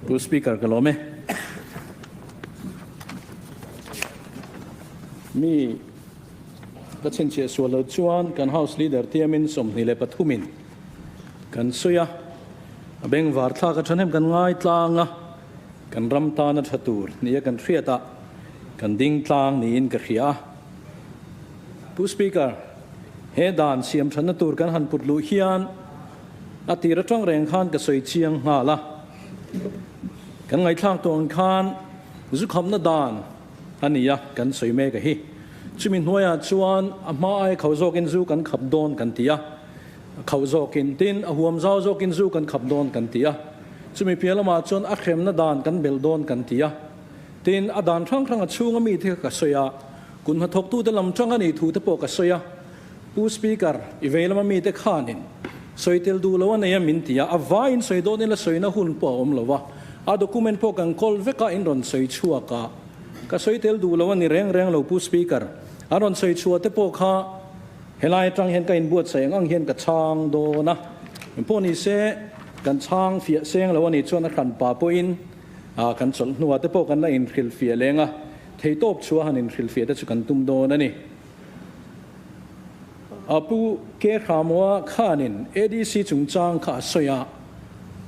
Pu Speaker ka lawm e. Mi ka chhinchhiah sual lo chuan kan House Leader tiamin 23 in kan sawi a, a bengvar thlak a thahnem kan ngai tlang a, kan ram tana tha tur nia kan hriat a, kan ding tlang niin ka hria a. Pu Speaker, he dan siam thatna tur kan han put luh hian a tir atang reng khan ka sawi chiang nghal a. Kan ngaihthlak tawh ang khan zu khamna dan a ni a, kan sawi mek a hi. Chumi hnuaiah chuan a hma ai kho zawkin zu kan khap dawn kan ti a, kho zawkin tin a huam zau zawkin zu kan khap dawn kan ti a. Chumi piah lamah chuan a hremna dan kan belh dawn kan ti a. Tin, a dan hrang hrang a chhunga mi te kha ka sawi a, kut hnathawktute lam tang a nih thu te pawh ka sawi a. Pu Speaker, i vei lama mite khanin sawi tel duh lo a nei a min ti a, a vaiin sawi dawn ila sawina hun pawh a awm lo a, a document pawh kan kawl vek a, in rawn sawi chhuak a, ka sawi tel duh lo a ni reng reng lo Pu Speaker, an rawn sawi chhuah te pawh kha helai atang hian ka inbuatsaih ang ang hian ka chhang dawn a, engpawh ni se kan chhang fiah seng lo a nih chuan a hranpa pawhin kan chawlh hnuah te pawh kan la inhrilhfiah leng a, theitawp chhuah han inhrilhfiah te chu kan tum dawn a ni. A pu Ke Hramoa khanin ADC chungchang kha a sawi a,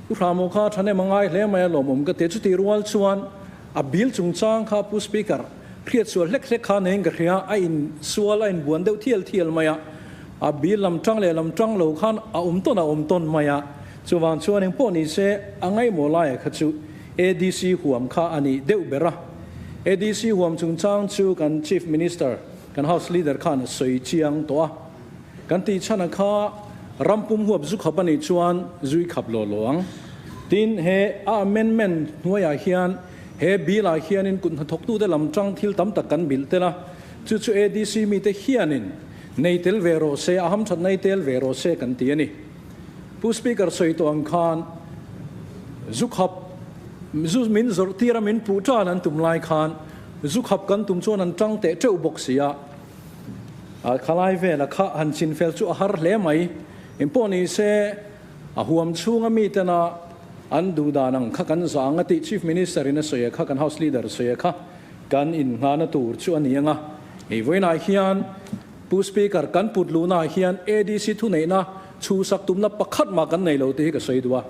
Pu Hramo kha thahnem a ngai hle mai a lawmawm ka ti a, chutih rual chuan a bill chungchang kha Pu Speaker hriatsual hlek hlek kha neiin ka hria, a insual a inbuan deuh thial thial mai a, a bill lam tang leh lam tang lo khan a awm tawn a awm tawn mai a, chuvang chuan engpawh ni se a ngaihmawh laia kha chu ADC huam kha a nih deuh ber a, ADC huam chungchang chu kan Chief Minister, Kan House Leader khan a sawi chiang tawh a, kan tih chhan a kha ram pum huap zu khap a nih chuan zui khap lo lo ang. Tin, he a amendment hnuaiah hian he bill ah hianin kut hnathawktute lam tang thil tam tak kan bilh tel a, chu chu ADC mite hianin nei tel ve rawh se, a hamthat nei tel ve rawh se kan ti a ni. Pu Speaker sawi tawh ang khan zu khap, zu min zawrh tir a min puh tan an tum lai khan Zu khap kan tum chuan an tang teh teuh bawk si a, a khalai vela kha han chin fel chu a har hle mai. Engpawh ni se, a huam chhunga mitena an duh dan ang kha kan zah ang a tih Chief Minister in a sawi a kha, kan House Leader a sawi a kha kan innghahna tur chu a ni ang a. Hei vawiinah hian Pu Speaker kan put luhnaah hian ADC thuneihna chhuhsak tumna pakhat mah kan nei lo tih hi ka sawi duh a.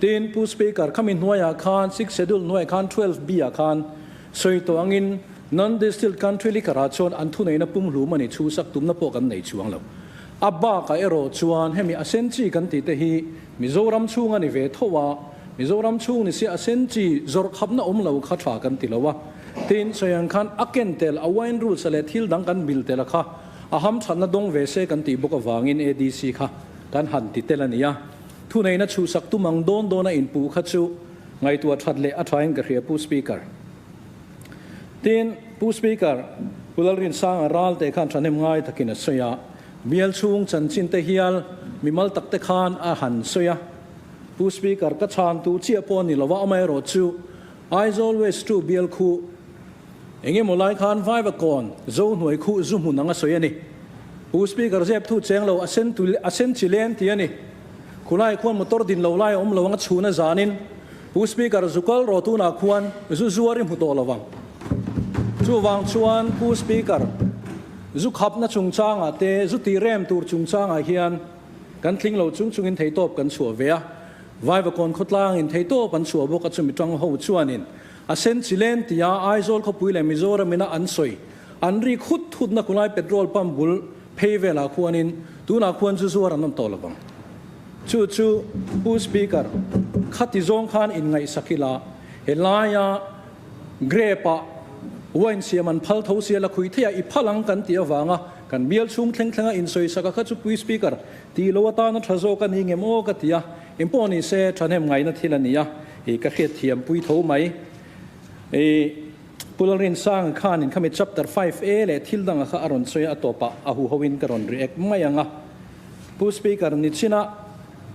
Tin, Pu Speaker, khami hnuaiah khan, Sixth Schedule hnuaiah khan 12 B ah khan sawi tawh angin non-distilled country liquor ah chuan an thuneihna pumhlum a ni chhuhsak tumna pawh kan nei chuang lo. A bakah erawh chuan hemi a sen chi kan tih te hi Mizoram chhung a ni ve tho a, Mizoram chhung ni sia a sen chi zawrh khapna awm lo kha tha kan ti lo a. Tin, sawi ang khan a ken tel, a wine rules leh thil dang kan mil tel a kha a hamthatna dawng ve se kan tih bawk avangin ADC kha kan han ti tel a ni a. Thuneihna chhuhsak tum ang dawn dawna inpuh kha chu ngaihtuah that leh a thain ka hria Pu Speaker. Tin, Pu Speaker, Pu Lalrinsanga ral te khan thahnem ngai takin a sawi a, bial chhung chanchin te hial mimal tak te khan a han sawi a. Pu Speaker, ka chhan tur chiah pawh a ni lova, amaherawh chu Aizawl West 2 bial khu Eng emaw lai khan Vaivakawn zo hnuai khuh zu hmun ang a sawi a ni. Pu Speaker zep thu cheng lo a sen tui a sen chi leng ti a ni. Khulai khuan motor din lo lai a awm lo ang a chhun a zanin Pu Speaker zu kal rawh tunah khuan zu zuar i hmu tawh lo vang. Chuvang chuan Pu Speaker zu khapna chungchangah te zu tih rem tur chungchangah hian kan tling lo chung chungin theitawp kan chhuah ve a. Vaivakawn khawtlangin theitawp an chhuah bawk a chumi tang ho chuanin A sen chi len tia Aizawl khawpui leh Mizoram ina an sawi an rik hut hutna khulai petrol pump bul phei velah khuanin tunah khuan zu zuar an awm tawh lovang. Chu chu Pu Speaker, khati zawng khan inngaihsak ila helaia grape ah wine siam an phal tho sia la khui theih a i phal ang kan tih avanga kan bial chhung thleng thlenga insawisak a kha chu Pu Speaker tih lo atana tha zawk a ni ngem aw ka ti a, engpawh ni se thahnem ngaihna thil a ni a. I ka hriat thiam pui tho mai. I Pu Lalrinsanga khanin khami chapter 5A leh thil danga kha a rawn sawi a, a tawpah a huho in ka rawn react mai ang a. Pu Speaker, nichina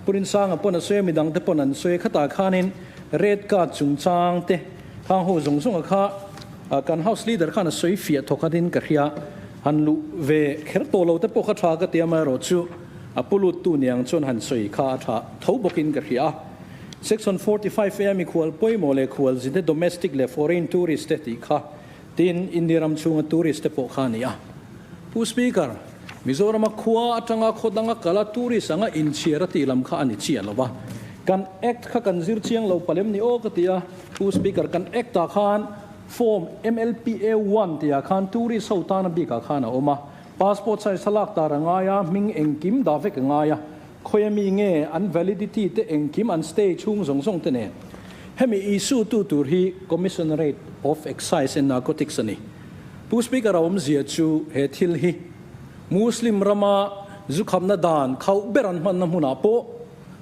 Pu Rinsanga pawn a sawi a, midang te pawn an sawi a, khatah khanin red card chungchang te khang ho zawng zawnga kha kan House Leader khan a sawi fiah thawk hatin ka hria. Han luh ve kher tawh lo te pawh kha tha ka ti a, amaherawhchu a pu luttu niang chuan han sawi kha a tha tho bawkin ka hria a. Section 45 A mikhual pawimawh leh khualzinte domestic leh foreign tourist te tih kha tin India ram chhunga tourist te pawh kha a ni a. Pu Speaker, Mizorama khua atanga khaw danga kala tourist anga inchhiar a tih lam kha a ni chiah lo va. Kan Act kha kan zir chiang lo palem ni aw ka ti a. Pu Speaker, kan Act ah khan Form MLPA one tih ah khan tourist ho tana bikah khan a awm a. Passport size thlalak tar a ngai a, hming engkim dah vek a ngai a. Khawi ami nge an validity te engkim an stay chhung zawng zawng te nen. Hemi issue tu tur hi Commissionerate of Excise and Narcotics a ni. Pu Speaker a awmzia chu he thil hi Muslim rama zu khamna dan khauh ber an hmanna hmunah pawh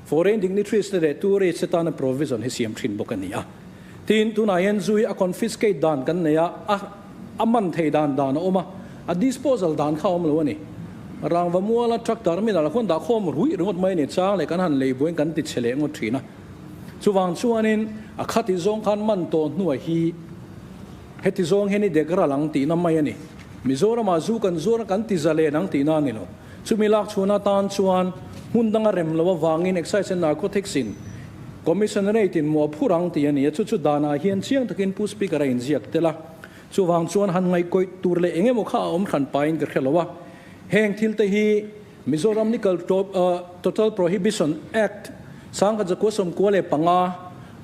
foreign dignitaries te leh tourists te tana provision hi siam thin bawk a ni a. Tin, tunah hian zu hi a confiscate dan kan nei a, a a man thei dan dan a awm a, a disposal dan kha a awm lo a ni. Rangva muala truck terminal ah khuan dah khawm ruih ringawt mai a ni, chang leh kan han lei buaiin kan ti chhe leh ngawt thin a. Chuvang chuanin a khati zawng khan man tawh hnuai hi heti zawng hian i dek ral ang tihna mai a ni. Mizoramah zu kan zuar a kan ti zalen ang tihna a ni lo. Chumi lak chhun atan chuan hmun danga rem lo avangin Excise and Narcotics in Commissionerate in muah phur ang tih a ni a, chu chu danah hian chiang takin Pu Speaker a inziak tel a. Chuvang chuan han ngaihkawih tur leh eng emaw kha a awm hran pahin ka hre lo a. Heng thil te hi Mizoram Liquor Total Prohibition Act 1995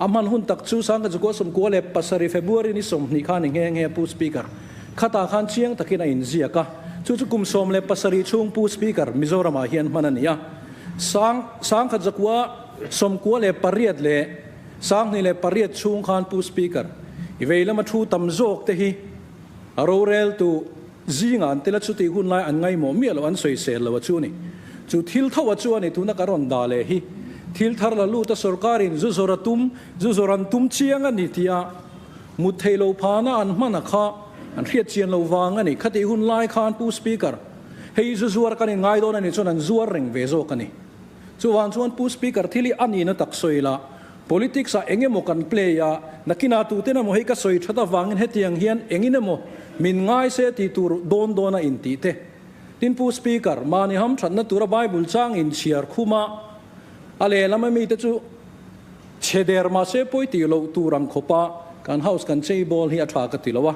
a hman hun tak chu 1997 February ni 20 khan i nghe nghe Pu Speaker. Khatah khan chiang takin a inziak a, chu chu kum 17 chhung Pu Speaker Mizoramah hian hman a ni a. Sang 1998 leh 2008 chhung khan Pu Speaker i vei lama thu tam zawk te hi a roreltu zingah an tel a, chutih hun lai an ngaimawh miah loh an sawisel lo a chu ni. Chu thil tho a chu a ni tuna ka rawn dah leh hi. Thil thar la lut a sorkarin zu zawr a tum, zu zawr an tum chiang a ni tia mut theih loh phana an hman a kha an hriat chian lo vang a ni. Khatih hun lai khan Pu Speaker, hei zu zuar kan inngai dawn a ni chuan an zuar reng ve zawk a ni. Chuvang chuan Pu Speaker thil hi a nihna tak sawi la, Politics ah eng emaw kan play a, nakinah tuten emaw hei ka sawi that avangin hetiang hian engin emaw min ngai se tih tur dawn dawn a intih te. Tin Pu Speaker, mahni hamthatna tura Bible chang inchhiar khum a, a lehlam ami te chu chhe der mahse pawi tih loh tur ang khawp a kan House kan chei bawl hi a tha ka ti lo a.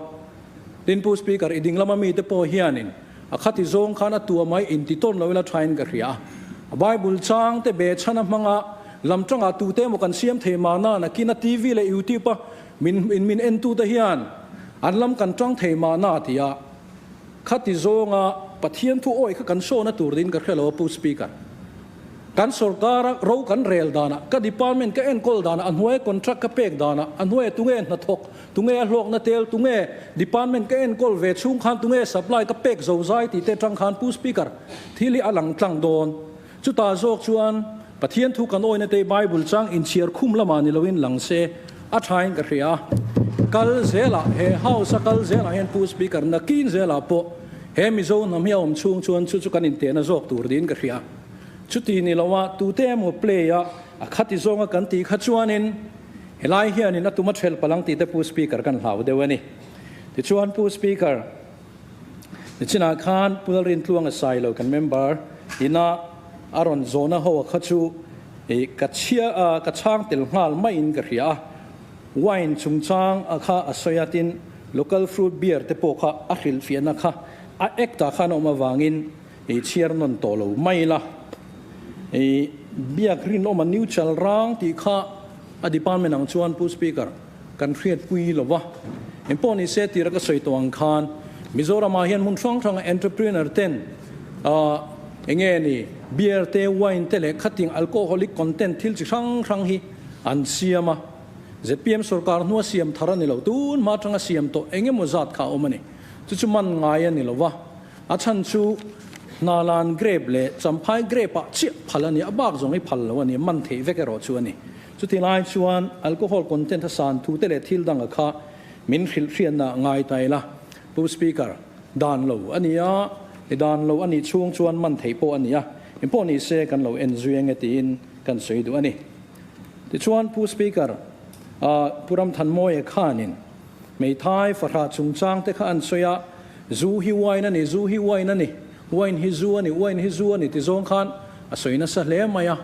Tin Pu Speaker, i dinglam ami te pawh hianin a khati zawng khan a tua mai inti tawn lo ila thain ka hria a. Bible chang te be chhan a hmang a, lam tangah tute emaw kan siam thei mahna nakin a TV leh YouTube a min in min en tute hian an lam kan tang thei mahna ti a. Khati zawnga Pathian thu awi kha kan sawna tur ding ka hre lo a Pu Speaker. Kan sorkara ro kan rel danah, ka department ka enkawl danah, a hnuaia contract ka pek danah, a hnuaia tunge hnathawk, tunge a hlawkna tel, tunge department ka enkawl ve chhung khan tunge supply ka pek zo zai tih te atang khan Pu Speaker, thil hi a lang tlang dawn. Chutah zawk chuan Pathian thu kan awina te Bible chang inchhiar khum lamah ni loin lang se a thain ka hria. Kal zelah, he house a kal zelah hian Pu Speaker, nakin zelah pawh he Mizo hnam hi a awm chhung chuan chu chu kan intehna zawk tur niin ka hria. Chuti ni lo a, tute emaw play a, a khati zawnga kan tih kha chuanin helai hianin a tum a ṭhelh palh ang tih te Pu Speaker kan hlau deuh a ni. Tichuan Pu Speaker, nichinah khan Pu Lalrintluanga Sailo kan member ina a rawn zawhna ho a kha chu ka chhia ka chhang tel nghal maiin ka hria a, wine chungchang a kha a sawi a, tin local fruit beer te pawh kha a hrilhfiahna kha a act ah khan a awm avangin I chhiar nawn tawh lo mai la. I biak rinawm a neutral rang tih kha a department ang chuan Pu Speaker kan hriatpui lo va. Engpawh ni se tira ka sawi tawh ang khan Mizoramah hian hmun hrang hranga entrepreneur ten enge ni beer te, wine te leh khating alcoholic content thil chi hrang hrang hi an siam a. Zpm sorkar hnua siam thar a ni lo. Tun hma atanga siam tawh engemaw zat kha a awm a ni. Chu chu man ngai a ni lo va. A chhan chu Hnalan grape leh Champhai grape ah chiah phal a ni, a bak zawng hi phal lo a ni, man theih vek erawh chu a ni. Chuti lai chuan alcohol content a san thu te leh thil danga kha min hrilh hriatna ngai ta ila, Pu Speaker, dan lo a ni a, i dan lo a nih chhung chuan man theih pawh a ni a, engpawh ni se kan lo en zui ange tiin kan sawi duh a ni. Tichuan Pu Speaker, Pu Ramthanmawia khanin Hmeithai fahrah chungchang te kha an sawi a, Zu hi wine a ni, zu hi wine a ni, wine hi zu a ni, wine hi zu a ni ti zawng khan a sawi nasa hle mai a.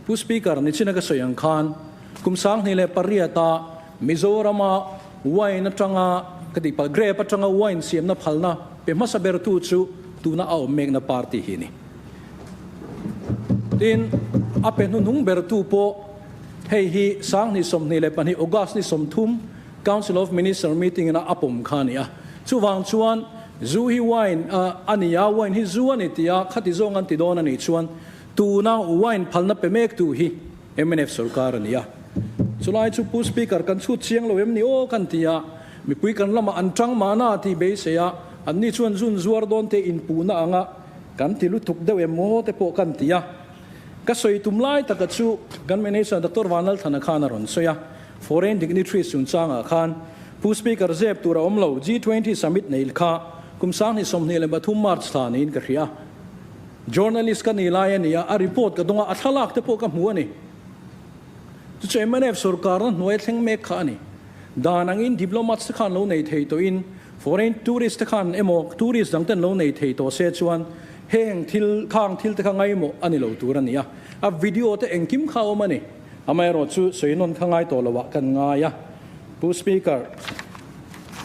Pu Speaker, nichina ka sawi ang khan Kum 2008-a Mizorama wine atanga ka tih palh grape atanga wine siamna phalna pe hmasa bertu chu tuna a awm mekna party hi a ni. Tin, a pe hnuhnung bertu pawh hei hi 2022 August ni 30 Council of Minister meeting ina a pawm kha a ni a. Chuvang chuan zu hi wine a ni a, wine hi zu a ni tia khati zawng an ti dawn a nih chuan tuna wine phalna pe mektu hi mnf sorkar a ni a. Chulai chu Pu Speaker kan chhut chiang lo em ni aw kan ti a, mipui kan lamah an tang mahna tih beisei a, anni chuan zun zuar dawn te inpuhna anga kan ti lutuk deuh em maw te pawh kan ti a. Ka sawi tum lai taka chu kan Minister Doctor Vanlalthana khan a rawn sawi a, Foreign dignitaries chungchangah khan Pu Speaker zep tur a awm lo, G20 summit nei kha kum 2023 March thla niin ka hria. Journalist ka ni lai a ni a, a report ka dawng a, a thlalak te pawh ka hmu a ni. Chu chu mnf sorkarna hnuai thleng mek kha a ni. Dan angin diplomats te khan lo nei thei tawhin foreign tourist te khan emaw tourist dang ten lo nei thei tawh se chuan heng thil khang thil te kha ngaimawh a ni lo tur a ni a. A video te engkim kha a awm a ni. Amaherawh chu sawi nawn kha ngai tawh loah kan ngai a. Pu Speaker,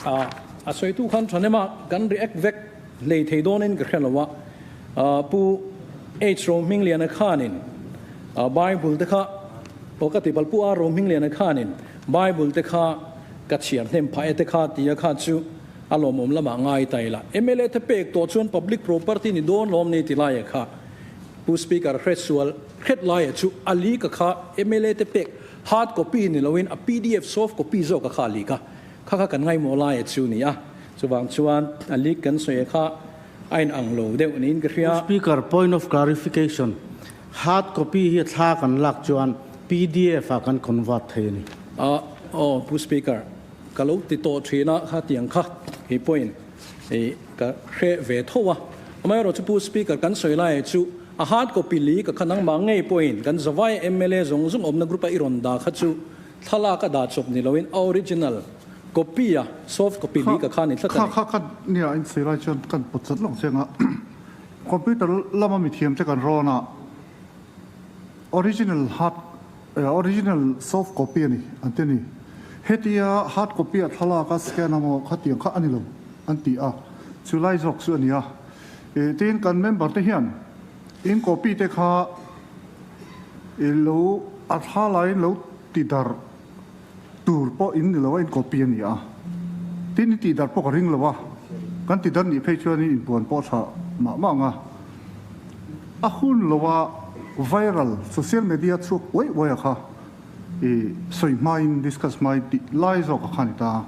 a sawitu khan thanem a, kan react vek hlei thei dawnin ka hre lo a. Pu H Rohmingliana khanin Bible te kha, aw ka ti palh, Pu R Rohmingliana khanin Bible te kha ka chhiar hnem phah e te kha tia kha chu a lawmawm lamah ngai ta ila. Mla te pek tawh chuan public property ni dawn lawm ni ti laia kha Pu Speaker hret sual hret laia chu a leak a kha mla te pek hard copy ni loin a pdf soft copy zawk a kha a leak a, kha kha kan ngaimawh laia chu ni a. Chuvang chuan a leak kan sawi a kha a in ang lo deuh niin ka hria. Pu Speaker, point of clarification, hard copy hi a thla kan lak chuan pdf ah kan convert thei a ni. Aw Pu Speaker, ka lo ti tawh thin a kha tiang kha hei pawhin ka hre ve tho a. Amaherawh chu Pu Speaker kan sawi lai chu a hard copy li ka kha nangmah ngei pawhin kan zavai mla zawng zawng awmna group a i rawn dah kha chu thlalak a dah chawp ni loin a original copy a soft copy li ka kha ni tlat a Kha ni. kha kha nia in sawi lai chuan kan pawt chat lawng chiang a computer lama mithiam te kan rawn a original hard Original soft copy a ni an ti a ni. Hetia hard copy a thlalak a scan a maw khatiang kha a ni lo an ti a, chu lai zawk chu a ni a. Tin, kan member te hian in copy te kha i lo a thlalaiin lo ti darh tur pawh in ni lo a, in copy a ni a. Tin, i tih darh pawh ka ring lo a, kan ti darh nih phei chuan in inpuan pawh tha mah mah ang a. A hun lo a viral social media chhuak uai uai a kha i sawi hmain discuss hmain tih lai zawk a kha ni ta.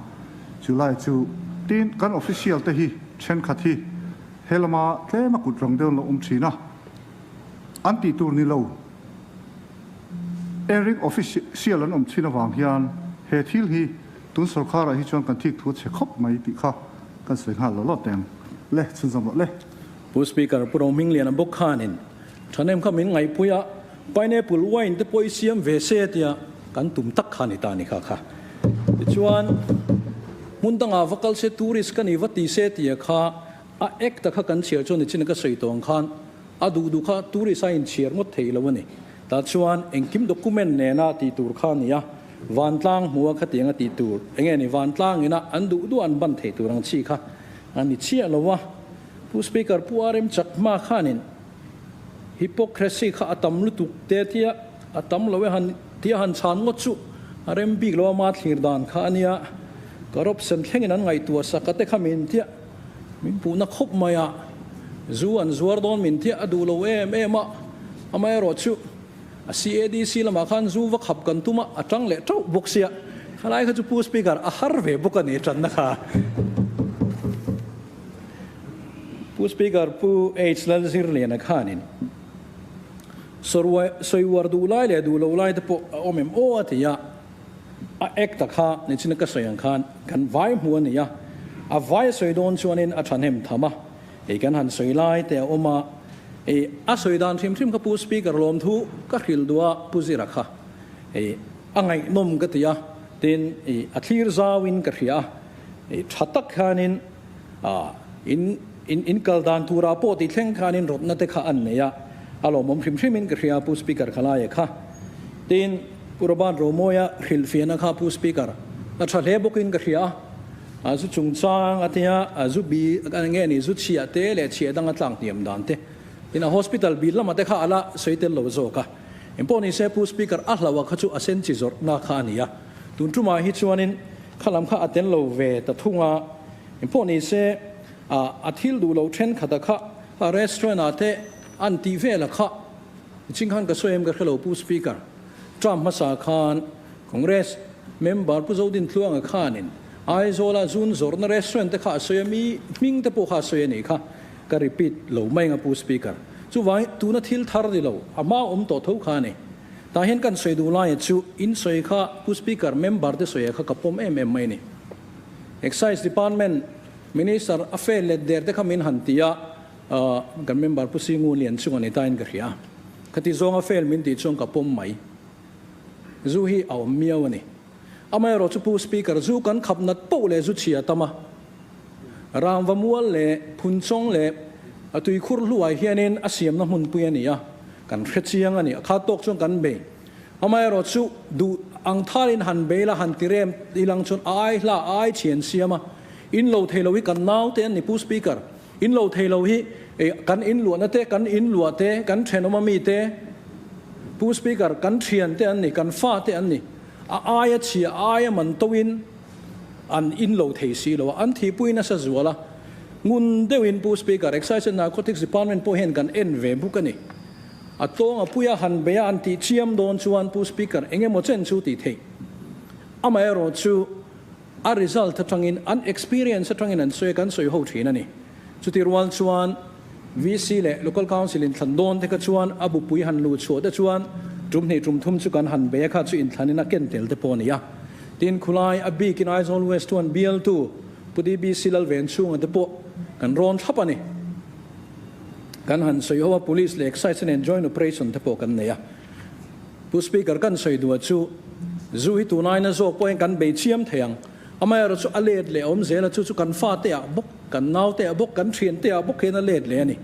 Chu lai chu tin kan official te hi thenkhat hi he lama tlem a kut rang deuh an lo awm thin a, an tih tur ni lo airing official an awm thin avang hian he thil hi tun sorkharah hi chuan kan thik thu a chhe khawp mai tih kha kan sawi nghal lo lo teng le chhunzawm rawh le. Pu Speaker, Pu Rohmingliana bawk khanin thahnem kha min ngaihpui a, pineapple wine te pawh i siam ve se tia kan tum tak kha ni ta ni kha kha. Tichuan, hmun dangah va kal se tourist ka ni va ti se tia kha a act a kha kan chhiar chuan nichin ka sawi tawh ang khan a duh duh kha tourist a inchhiar ngawt thei lo a ni. Tah chuan engkim document nena tih tur kha a ni a, vantlang hmua khatianga tih tur enge ni vantlang ina an duh duh an ban thei tur ang chi kha a ni chiah lo a. Pu Speaker, Pu RM Chakma khanin hypocrisy kha a tam lutuk te tia a tam lo e han tia han chhan ngawt chu a rem bik lo a ma thlir dan kha a nia. Corruption thlengin an ngaihtuah sak a te kha min tia min puhna khawp mai a, zu an zuar dawn min tia a duh lo em em a, amaherawh chu a CADC lamah khan zu va khap kan tum a, a tang leh tauh bawk sia. Khalai kha chu Pu Speaker a har ve bawk a ni tanna kha. Pu Speaker, Pu H Lalzirliana khanin sawiuar duh lai leh duh lo lai te pawh a awm em aw a ti a, a act a kha nichina ka sawi ang khan kan vai hmu a ni a, a vai a sawi dawn chuanin a thahnem tham a, hei kan han sawi lai te a awm a, hei a sawi dan hrim hrim kha Pu Speaker lawmthu ka hrilh duh a Pu Zira kha hei a ngaihnawm ka ti a, tin a thlir zauin ka hria a. Tha tak khanin in in kal dan turah pawh tih thleng khanin rawtna te kha an nei a, a lawmawm hrim hrimin ka hria Pu Speaker Khalaia kha. Tin, Pu Robert Romawia hrilhfiahna kha Pu Speaker, a tha hle bawkin ka hria a, a zu chungchang a tia, a zu bi nge ni, zu chhiah te leh chhiah danga tlak hniam dan te, tin a hospital bil lamah te kha a la sawi tel lo zawk a. Engpawh ni se Pu Speaker, a hlauh a kha chu a sen chi zawrhna kha a ni a, tun tumah hi chuanin kha lam kha a tel lo ve ta thung a. Engpawh ni se a thil duh lo thenkhat a kha a restaurant ah te an tih vel a kha Ching khan ka sawi em ka hrelo Pu Speaker, term hmasa khan Congress member Pu Zodin Tluanga khanin Aizawla zun zawrhna restaurant te kha a sawi a, mi hming te pawh kha a sawi a nih kha, ka repeat lo mai ang a Pu Speaker. Chuvangin tuna thil thar ni lo, a hma awm tawh tho kha a ni. Tah hian kan sawi duh laia chu in sawi kha Pu Speaker member te sawi kha ka pawm em em mai a ni. Excise Department Minister a fail let der te kha min han ti a, Kan member Pu Singu Lian chunga ni tain ka hria. Khati zawnga fail min tih chuan ka pawm mai. Zu hi a awm miau a ni. Amaherawh chu Pu Speaker, zu kan khap nat poh leh zu chhia tam a. Rangva mual leh Phunchawng leh a tuikhur hluai hianin a siamna hmunpui a ni a, kan hre chiang a ni. A khat tawk chuan kan bei. Amaherawh chu duh ang thalin han bei la, han ti rem ilang chuan a ai hla, a ai chhian siam a. In lo thei lo hi kan naute an ni Pu Speaker. In lo thei lo hi kan in luahna te, kan in luah te, kan thenawm ami te, Pu Speaker, kan thian te an ni, kan fa te an ni. A aia chhia, a aia man to in an in lo thei si lo a, an thihpui nasa zual a. Ngun deuhin Pu Speaker, Excise and Narcotics Department pawh hian kan en ve buk a ni. A tawng a puia han beia an tih chiam dawn chuan Pu Speaker, eng emaw chen chu tih theih. Amaherawhchu, A result atangin, an experience atangin an sawi a, kan sawi ho thin a ni. Chuti rual chuan VC leh Local Council inthlan dawn te kha chuan a bupui han luh chhuah te chuan tum hnih tum thum chu kan han bei a, kha chu inthlanin a ken tel te pawh a ni a. Tin, khulai a bikin Aizawl West chuan bialtu Pu DBC Lalvenchhunga te pawh kan rawn thlap a ni. Kan han sawi ho a, Police leh Excise nen joint operation te pawh kan nei a. Pu Speaker, kan sawi duh chu zu hi tunaina zawk pawhin kan bei chiam thei ang. Amaherawh chu a let leh a awm zel a, chu chu kan fate ah bawk, kan naute ah bawk, kan thiante ah bawk hian a let leh a ni.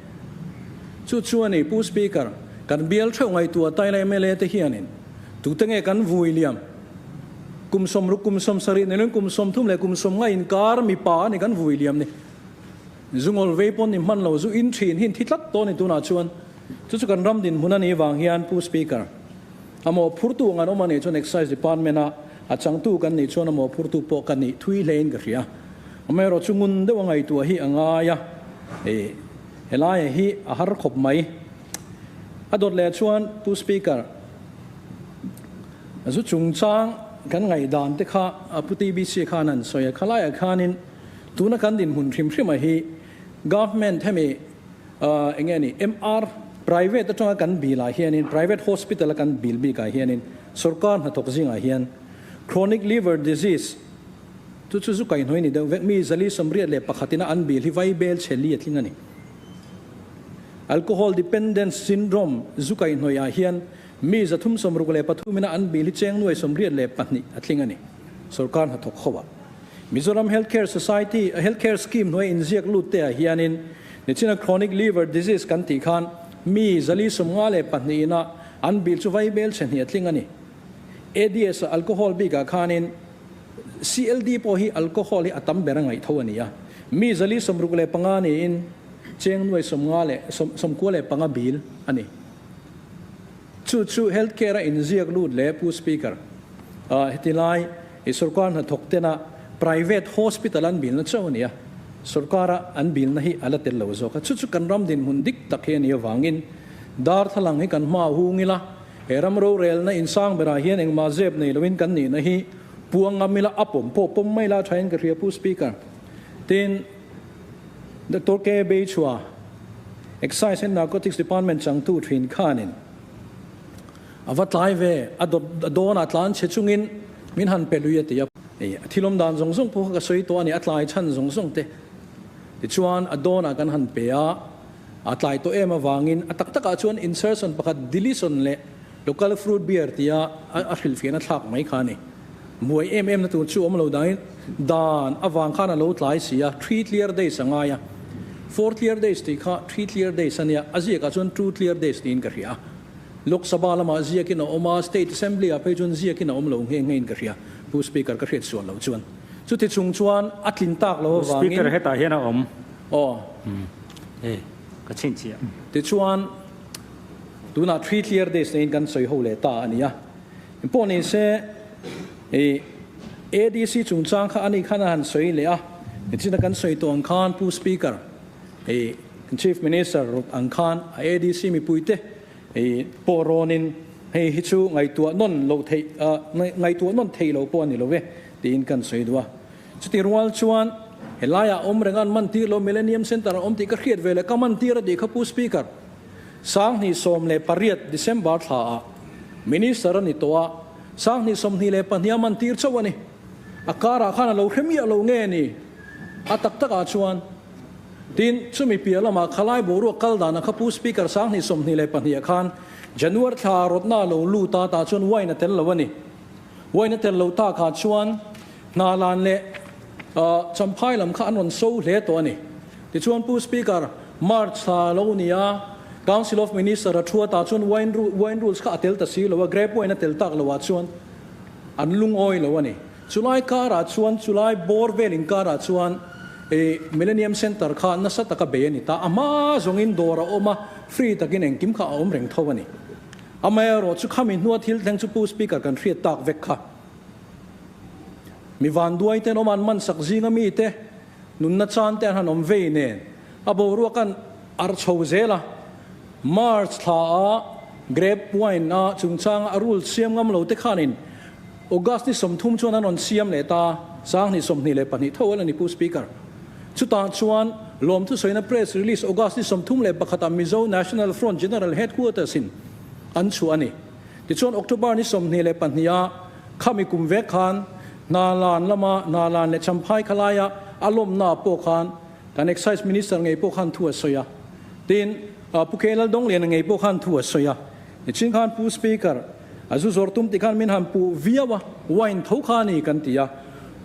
Chu chu a ni, Pu Speaker, kan bial theuh ngaihtuah taila mla te hianin tute nge kan vui liam? Kum 60, kum 70 nilin kum 30 leh kum 50 inkar mipa a ni kan vui liam ni. Zu ngawl vei pawn ni hman lo, zu in thin hi in thi tlat tawh a ni tunah chuan. Chu chu kan ram dinhmun a nih vang hian Pu Speaker, a mawhphurtu ang an awm a nih chuan Excise Department a a changtu kan nih chuan a mawhphurtu pawh ka nih thui hlein ka hria. Amaherawh chu ngun deuh a ngaihtuah hi a ngai a, e helaia hi a har khawp mai. A dawt leh chuan Pu Speaker, zu chungchang kan ngaihdan te kha Pu TBC khan an sawi a, khalaiah khanin tuna kan dinhmun hrim hrima hi Government hemi Eng nge ni, MR private atanga kan bill ah hianin, private hospital a kan bill bik ah hianin, sorkar hnathawk zingah hian chronic liver disease chu chu zu kaihhnawih ni deuh vek, mi 481 ina an bill hi vai bel chhe li a tling a ni. Alcohol dependence syndrome zu kaihhnawih ah hian mi 363 ina an bill hi cheng nuai 82 a tling a ni, sorkar hnathawk ho ah. Mizoram Healthcare Society, Healthcare Scheme hnuai inziak lut te ah hianin nichina Chronic Liver Disease kan tih khan mi 452 ina an bil chu vaibel chhe hnih a tling a ni. ADS ah alcohol bik ah khanin CLD pawh hi alcohol hi a tam ber a ngaih tho a ni a, mi 165 niin cheng nuai 50 leh 95 bil a ni. Chu chu Healthcare a inziak lut leh Pu Speaker, heti lai i sorkar hnathawk tena private hospital an bilna chauh a ni a, sorkara an bilna hi a la tel lo zawk a. Chu chu kan ram dinhmun dik tak hi a nih avangin darthlalang hi kan hma hung ila, he ram rorelna insang berah hian engmah zep nei loin kan nihna hi puang ngam ila, a pawm pawh pawm mai la thain ka hria Pu Speaker. Tin, Doctor K. Beichhua, Excise and Narcotics Department changtu thin khanin a va tlai ve, a dawnah tlan chhe chungin min han pe lui a ti a. A thilawm dan zawng zawng pawh kha ka sawi tawh a ni, a tlai chhan zawng zawng te. Tichuan a dawnah kan han pe a, a tlai tawh em avangin a tak takah chuan insertion pakhat deletion leh local fruit beer tia a hrilhfiahna thlak mai kha a ni. Buai em em na tur chu awm lo dangin dan avang khan a lo tlai si a, three clear days a ngai a. Four clear days tih kha three clear days a nia, a ziakah chuan two clear days niin ka hria a. Lok Sabha lamah ziakin a awm a, State Assembly ah phei chuan ziakin a awm lo nghe nghe in ka hria, Pu Speaker ka hriat sual loh chuan. Chuti chung chuan a tlin tak lo avangin. Speaker hetah hian a awm. Aw. Hei, ka chhinchhiah. Tichuan, tunah Three Clear Days neiin kan sawi ho leh ta a ni a. Pawh ni se, i ADC chungchang kha ani khan a han sawi leh a, nichina kan sawi tawh ang khan Pu Speaker, i Chief Minister rawt ang khan a ADC mipuite i pawh rawnin hei hi chu ngaihtuah nawn loh theih, ngaihtuah nawn theih loh pawh a ni lo e tiin kan sawi duh a. Chuti rual chuan helaiah awm reng an man tir lo Millennium Centre a awm tih ka hriat ve leh ka man tir a tih kha Pu Speaker, 2018 December thlaah Minister a ni tawh a, 2022 a man tir chauh a ni. A karah khan a lo hre miah lo nge ni? A tak takah chuan tin, chumi piah lamah khalai boruak kal danah kha Pu Speaker 2022 ah khan January thla rawtna a lo lut a, tah chuan wine a tel lo a ni. Wine a tel lo takah chuan Hnalan leh Champhai lam kha an rawn so hle tawh a ni. Tichuan Pu Speaker, March thla lo ni a, Council of Minister a thu atah chuan wine wine rules kha a tel ta si lo a, grape wine a tel tak lo ah chuan an lungawi lo a ni. Chulai karah chuan chulai bawr vel inkarah chuan Millennium Centre kha nasa taka bei a ni ta. A hma zawngin dawr a awm a, free takin engkim kha a awm reng tho a ni. Amaherawh chu khami hnua thil thleng chu Pu Speaker kan hriat tak vek kha. Mi vanduai ten awm an man sak zinga mite nunna chan te an han awm vei nen a boruak an arh chho zel a. March thla a grape wine a chungchanga a rule siam ngam lo te khanin August ni 30 chuan an rawn siam leh ta, 2022 tho a la ni Pu Speaker. Chutah chuan lawmthu sawina press release August ni 31 ah Mizo National Front General Headquarters in an chhuah a ni. Tichuan October ni 22 ah khami kum vek khan Hnalan lama Hnalan leh Champhai khalaia a lawmna pawh khan kan Excise Minister ngei pawh khan thu a sawi a. Tin, Pu K Laldongliana ngei pawh khan thu a sawi a. Nichin khan Pu Speaker a zu zawr tum tih khan min han puh viau a, wine tho kha a ni kan ti a.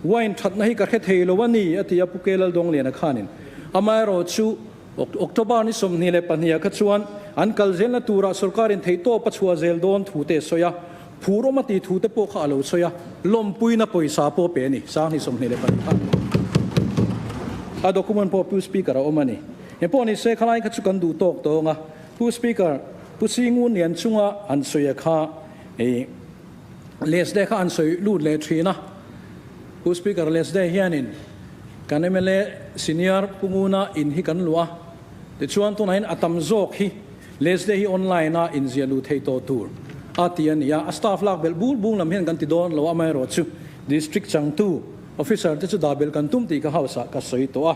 Wine thatna hi ka hre thei lo a ni a ti a Pu K Laldongliana khanin. Amaherawhchu October ni 22 ah kha chuan an kal zelna turah sorkarin theihtawp a chhuah zel dawn thu te a sawi a, phur awm a tih thu te pawh kha a lo sawi a, lawmpuina pawisa pawh pe a ni, 2022 khan. A document pawh Pu Speaker a awm a ni. Eng pawh ni se khalai kha chu kan duh tawk tawng a, Pu Speaker, Pu Singun Lian chunga an sawi a kha i Lesde kha an sawi lut leh thin a, Pu Speaker Lesde hianin kan mla senior Pu Nguna in hi kan luah a, tichuan tunah hian a tam zawk hi Lesde hi online a inziah luh theih tawh tur a ti a ni a, a staff lak belh bul bung lam hian kan ti dawn lo a, amaherawhchu District changtu officer te chu dah belh kan tum tih ka house ah ka sawi tawh a,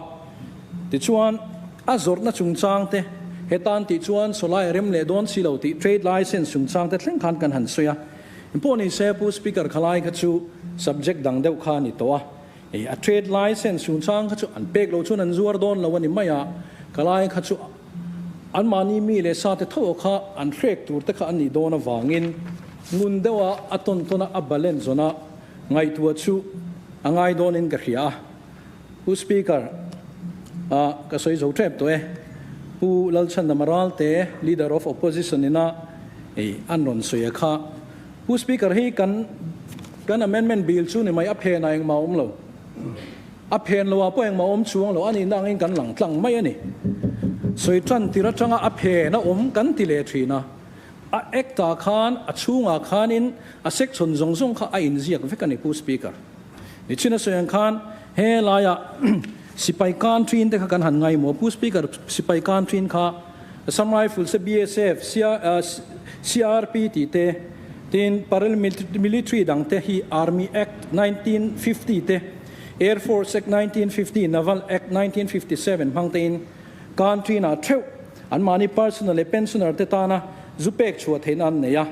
tichuan a zawrhna chungchang te hetan tih chuan sawlai a rem leh dawn si lo tih trade license chungchang te thleng khan kan han sawi a. Engpawh ni se Pu Speaker khalai kha chu subject dang deuh kha a ni tawh a, ei a trade license chungchang kha chu an pek loh chuan an zuar dawn lo a ni mai a, khalai kha chu anmahni mi leh sa te tho kha an hrek tur te kha a nih dawn avangin ngun deuha a tawn tawn a a balance zawn a ngaihtuah chu a ngai dawnin ka hria a. Pu Speaker, ah ka sawi zo tep tawh e. Pu Lalchhandama Ralte, Leader of Opposition ina ei an rawn sawi a kha. Pu Speaker, hei kan kan amendment bill chu ni mai a phen ah engmah a awm lo. A phen lo ah pawh engmah a awm chuang lo, a nihna angin kan lang tlang mai a ni. Sawi tan tir atanga a phen a awm kan ti leh thin a. A act ah khan a chhungah khanin a section zawng zawng kha a inziak vek a ni Pu Speaker. Nichina sawi ang khan he laiah sipai kan thin te kha kan han ngaimawh. Pu Speaker, sipai kan thin kha Assam Rifles te, BSF, CRP tih te, tin paramilitary dang te hi Army Act 1950 te, Air Force Act 1950, Naval Act 1957 hmang tein kan thinah theuh anmahni personal leh pensioner te tana zu pek chhuah theihna an nei a.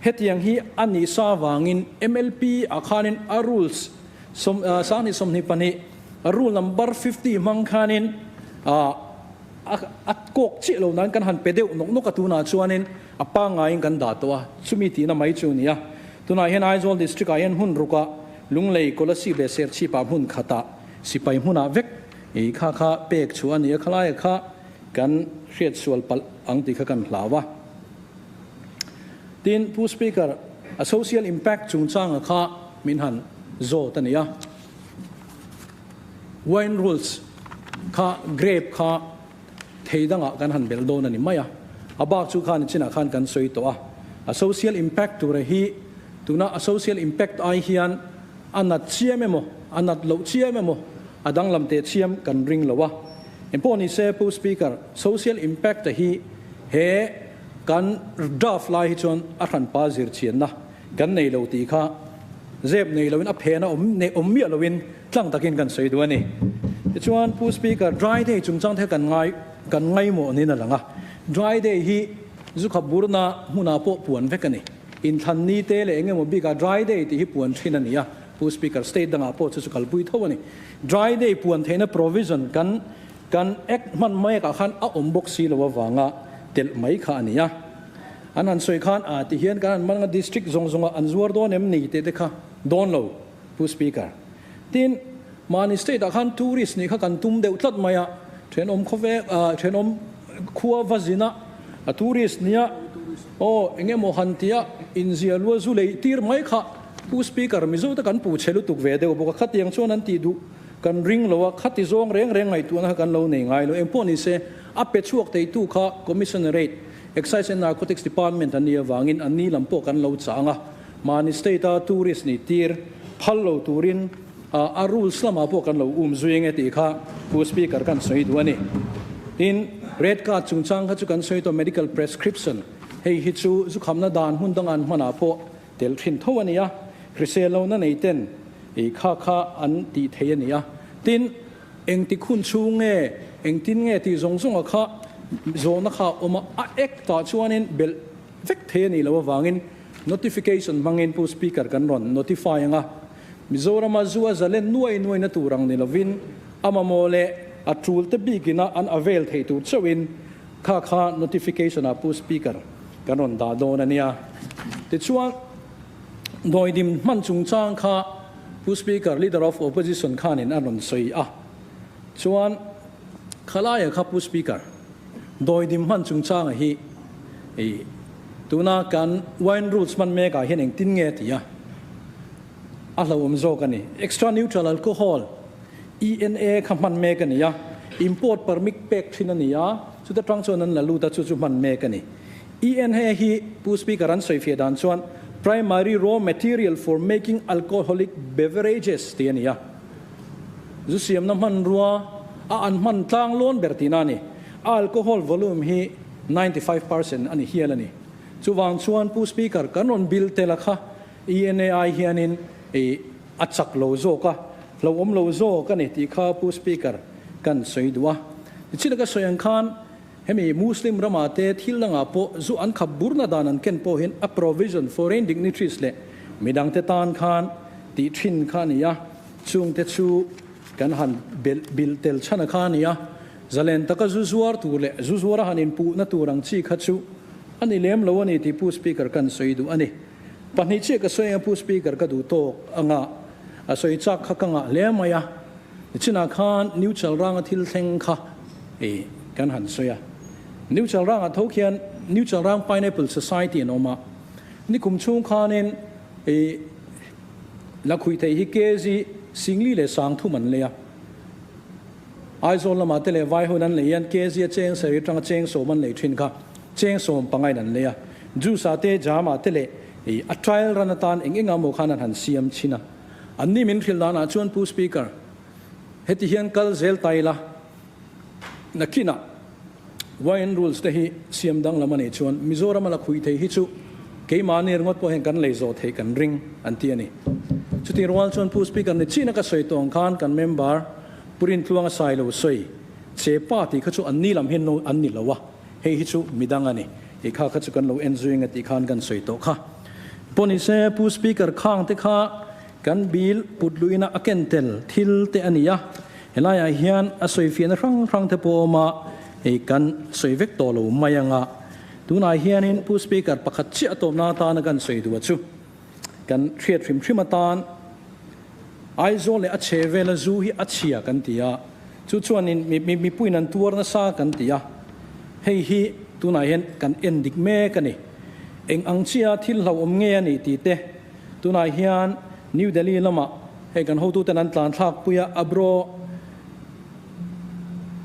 Hetiang hi a nih sa avangin MLP ah khanin a rules 2022 a rule number 50 hmang khanin a kawk chiah lo nan kan han pe deuh nawk nawk a, tunah chuanin a pangaiin kan dah tawh a, chumi tihna mai chu a ni a. Tunah hian Aizawl District ah hian hmun rukah Lunglei, Kolasib leh Serchhip ah hmun khatah sipai hmunah vek kha kha pek chhuah a ni a, khalai kha kan hriatsual palh ang tih kha kan hlau a. Tin, Pu Speaker, a social impact chungchanga kha min han zawt a ni a. Wine rules kha grape kha thei dangah kan han belh dawn a ni mai a. A bak chu khan chinah khan kan sawi tawh a. A social impact tura hi tuna a social impact ai hian a nat chiam emaw, a nat loh chiam emaw, a danglam teh chiam kan ring lo a. Engpawh ni se Pu Speaker, social impact a hi he kan draft lai hi chuan a hranpa zir chianna kan nei lo tih kha zep nei loin a phena awm nei awm miah loin tlang takin kan sawi duh a ni. Tichuan Pu Speaker, dry day chungchang te kan ngai kan ngaimawh niin a lang a. Dry day hi zu khap burna hmunah pawh puan vek a ni. Inthlan ni te leh eng emaw bikah dry day tih hi puan thin a ni a, Pu Speaker, state dangah pawh chu chu kalpui tho a ni. Dry day puan theihna provision kan kan act hman mek ah khan a awm bawk si lo avanga telh mai kha a ni a. An han sawi khan a ti hian kan han man anga district zawng zawngah an zuar dawn em ni tih te kha dawn lo, Pu Speaker. Tin, mahni state ah khan tourist nih kha kan tum deuh tlat mai a, thenawm khawvel ah thenawm khua va zin a, a tourist nia aw eng emaw han tia inzia lua zu lei tir mai kha Pu Speaker Mizo te kan puh chhe lutuk ve deuh bawk a, khatiang chuan an tih duh kan ring lo a, khati zawng reng reng ngaihtuahna kha kan lo nei ngai lo. Engpawh ni se, a pe chhuak theitu kha Commissionerate, Excise and Narcotics Department an nih avangin an ni lam pawh kan lo chah ang a, mahni state a tourist nih tir phal lo turin a rules lamah pawh kan lo um zui ang e tih kha Pu Speaker kan sawi duh a ni. Tin, red card chungchang kha chu kan sawi tawh medical prescription hei hi chu zukhamna dan hmun danga an hmanah pawh tel thin tho a ni a, hrisel lohna nei ten i kha kha an tih thei a ni a. Tin, engtik hun chhung nge, engtin nge tih zawng zawnga kha zawhna kha a awm a, a act ah chuanin belh vek thei a nih loh avangin notification hmangin Pu Speaker kan rawn notify ang a, Mizorama zu a zalen nuai nuai na tur ang ni lovin a mamawh leh a tul te bikin a an avail theih tur chauhin kha kha notification ah Pu Speaker kan rawn dah dawn a nia. Tichuan, Dawidim hman chungchang kha Pu Speaker, Leader of Opposition khanin a rawn sawi a. Chuan, khalaia kha Pu Speaker, Dawidim hman chungchanga hi i tuna kan wine rules hman mekah hian engtin nge ti a, a hlauhawm zawk a ni. Extra neutral alcohol, ENA, kha hman mek a ni a, import permit pek thin a ni a, chuta tang chuan an la lut a, chu chu hman mek a ni. ENA hi Pu Speaker an sawi fiah dan chuan primary raw material for making alcoholic beverages tih a ni a. Zu siamna hmanrua a an hman tlang lawn ber tihna a ni. A alcohol volume hi 95% a ni hial a ni. Chuvang chuan Pu Speaker kan rawn bill tel a kha ENA ai hianin i a chak lo zawk a, hlauhawm lo zawk a ni tih kha Pu Speaker kan sawi duh a. Tichhin a ka sawi ang khan Hemi Muslim ramah te thil dangah pawh zu an khap burna dan an ken pawh hian a provision foreign dignitaries leh midangte tan khan tih thin kha a ni a, chungte chu kan han belh bilh tel chhan a kha a ni a, zalen taka zu zuar tur leh zu zuar a han inpuhna tur ang chi kha chu a ni lem lo a ni tih Pu Speaker kan sawi duh a ni. Pahnih chiah ka sawi anga Pu Speaker ka duh tawk anga a sawi chak kha ka ngah hle mai a. Nichinah khan New Chalranga thil thleng kha i kan han sawi a. New Chalrangah tho khian New Chalrang Pineapple Society an awm a. Nikum chhung khanin i lakhuih theih hi kg singli leh sangthum an lei a. Aizawl lamah te leh Vaihun an lei hian kg a cheng sarih atanga cheng sawm an lei thin kha cheng sawm pangain an lei a. Juice ah te jam ah te leh i a trial run atan eng eng emaw khan an han siam thin a. An ni min hrilh danah chuan Pu Speaker, heti hian kal zel ta ila, nakinah Wine Rules te hi siam danglam a nih chuan Mizoram a la khuih thei hi chu keimahni ringawt pawh hian kan lei zawh theih kan ring an ti a ni. Chutih rual chuan Pu Speaker ni china ka sawi tawh ang khan kan member Pu Rintluanga Sailo sawi che pa tih kha chu an ni lam hian an ni lo a, hei hi chu midang a ni tih kha kha chu kan lo en zui ang e tih khan kan sawi tawh kha. Pawh ni se, Pu Speaker khang te kha kan bill put luihna a ken tel thil te a ni a, helaiah hian a sawifiahna hrang hrang te pawh a awm a, hei kan sawi vek tawh lo mai ang a. Tunah hianin Pu Speaker pakhat chiah tawpna atana kan sawi duh a chu kan hriat hrim hrim atan Aizawl leh a chhe vela zu hi a chhia kan ti a, chu chuanin mipuiin an tuar nasa kan ti a, hei hi tunah hian kan en dik mek a ni. Eng ang chiah thil hlauhawm nge a nih tih te tunah hian New Delhi lamah hei kan hotuten an tlan thlak pui a, Abro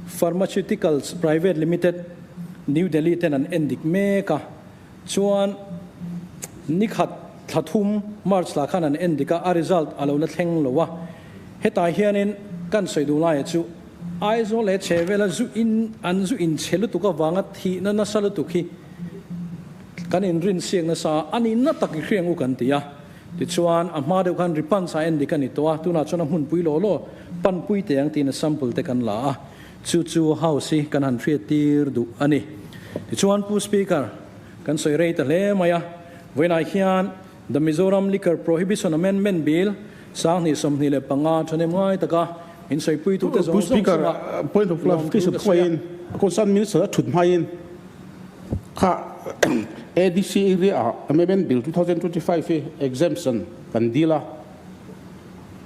Pharmaceuticals Private Limited, New Delhi ten an en dik mek a. Chuan nikhat thla thum March lah khan an en dik a, a result a lo la thleng lo a. Hetah hianin kan sawi duh laia chu Aizawl leh chhehvela zu in an zu inchhe lutuk avanga thihna nasa lutuk hi kan inrinsiak nasa a, a nihna tak i hriang u kan ti a. Tichuan a hma deuh khan ripansa en dik a ni tawh a, tunah chuan a hmunpui law law panpui teh ang tiin a sample te kan la a. Chu chu House hi kan han hriattir duh a ni. Tichuan Pu Speaker, kan sawi rei ta hle mai a, vawiinah hian The Mizoram Liquor Prohibition Amendment Bill 2025 thahnem ngai taka min sawipuitute Pu zawng zawng Speaker, chungah point of lawmthu clarification ka sawi a. khuaiin Concerned Minister a thut hmain kha ADC area ah Amendment Bill 2025 hi exemption kan dil a.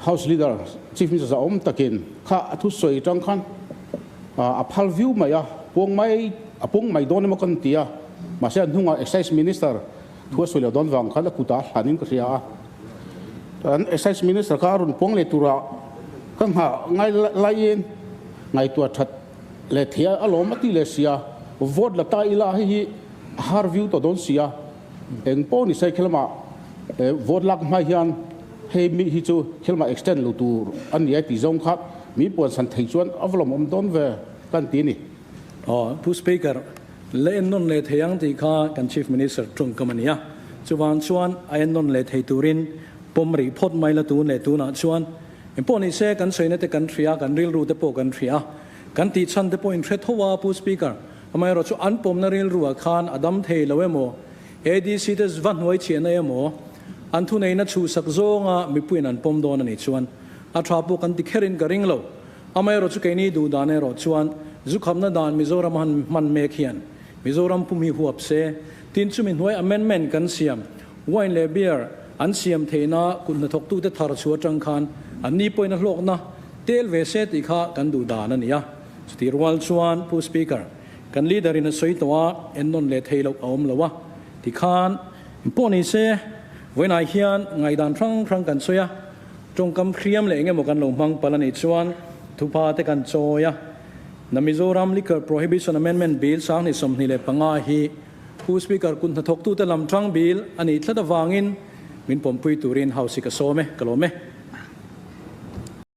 House Leader, Chief Minister zahawm takin kha a thusawi atang khan a phal viu mai a, puang mai a pung mai dawn emaw kan ti a, mahse a hnungah Excise Minister thu a sawi lo dawn vang khan a kutah a hlanin ka hria a. An Excise Minister kha a rawn puang leh turah ka nghah ngai laiin ngaihtuah that leh thei a lawm a ti leh si a, vote la ta ila hei hi a har viu tawh dawn si a. Eng pawh ni se khilama vote lak hma hian hei mi hi chu khilama extend lo tur a ni a tih zawng kha mi puansan thei chuan a va lawmawm dawn ve kan ti a ni. Aw, Pu Speaker, la ennawn leh thei ang tih kha kan Chief Minister tawngkam a ni a. Chuvang chuan a ennawn leh thei turin pawm rih phawt mai la tun leh tunah chuan eng pawh ni se kan sawina te kan hria, kan rilru te pawh kan hria, kan tih chhan te pawh in hre tho a, Pu Speaker. Amaherawh chu an pawmna rilruah khan a dam thei lo emaw, ADC te va hnuai chhiahna emaw, an thuneihna chhuhsak zawnga mipuiin an pawm dawn a nih chuan a tha pawh kan ti kherin ka ring lo. Amaherawh chu keini duh dan erawh chuan zu khamna dan Mizoram a han hman mek hian Mizoram pum hi huap se, tin chumi hnuai amendment kan siam, wine leh beer an siam theihna kut hnathawktute thar chhuah atang khan anni pawhin a hlawkna tel ve se tih kha kan duh dan a ni a. Chutih rual chuan Pu Speaker, kan leader in a sawi tawh a, ennawn leh thei loh a awm lo a, tikhan pawh ni se, vawiinah hian ngaihdan hrang hrang kan sawi a, tawngkam hriam leh engemaw kan lo hmang palh a nih chuan thupa te kan chawi a. The Mizoram Liquor Prohibition Amendment Bill 2025 hi Pu Speaker kut hnathawktute lam tang bill a nih tlat avangin min pawmpui turin House hi ka sawm e, ka lawm e.